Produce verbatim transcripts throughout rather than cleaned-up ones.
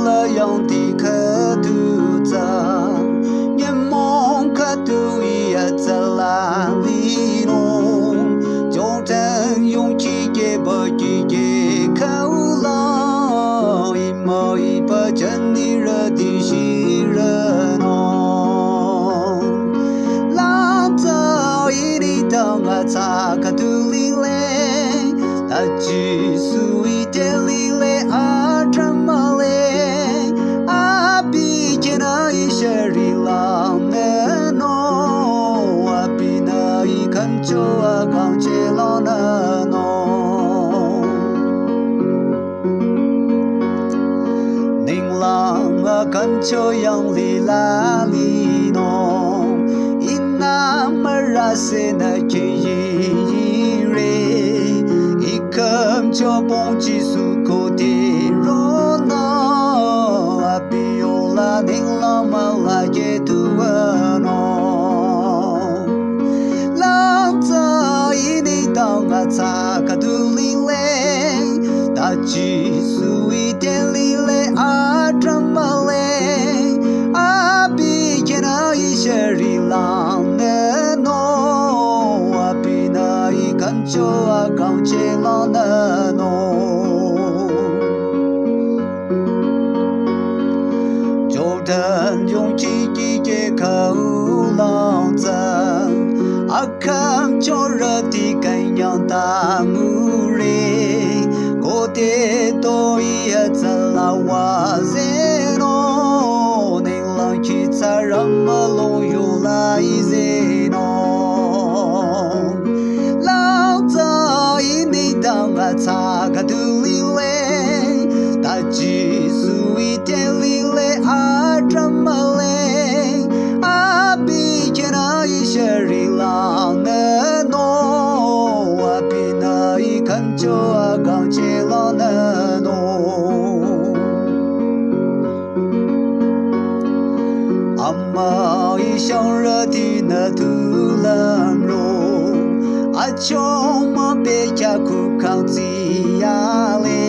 la yangdi khüdu tsü, nyümong khüdu iya tsü la linung, jongten yongchi keba kike khüu la, ima iba jani rüti shirünung. Langtsü ini tang atsa khüdu lile, ta Jisu ite lile atramale, abi kena ishari langneno, abi nü ikancho akangche langneno. Ninglang akancho yang lila linung, ina marase na kiyire, ikancho bong Jisu kote rona, abi ola ninglang mala yetuano. Langtsü ini tang atsa khüdu lile, ta Jisu ite lile atramale, abi kena ishari langneno, abi nü ikancho akangche langneno. Jordan yongchi kike khüu langtsü, akangcho rüti kanyang ta ngure, kote to iya tsü la wazeno, ninglang kitsarama long yola izeno. Langtsü ini tang atsa khüdu lile, ta Jisu ite lile atramale, abi kena ishari langneno, abi nü ikancho akangche langneno. Ama ishangrüti nü tulamro, achoma pekya kukang tsiyale,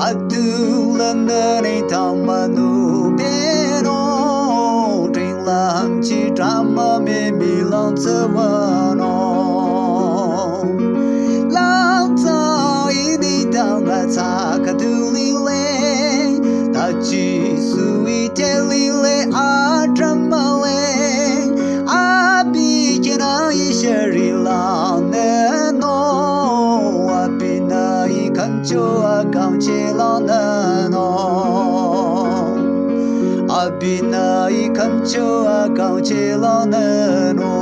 atulanü ne tamanu beno, dringlang chi drama me milang tsawano. Langtsü ini tang atsa khüdu lile, ta Jisu ite lile atramale, abi kena ishari langneno, abi nü ikancho akangche langneno. Abi nü ikancho akangche langneno.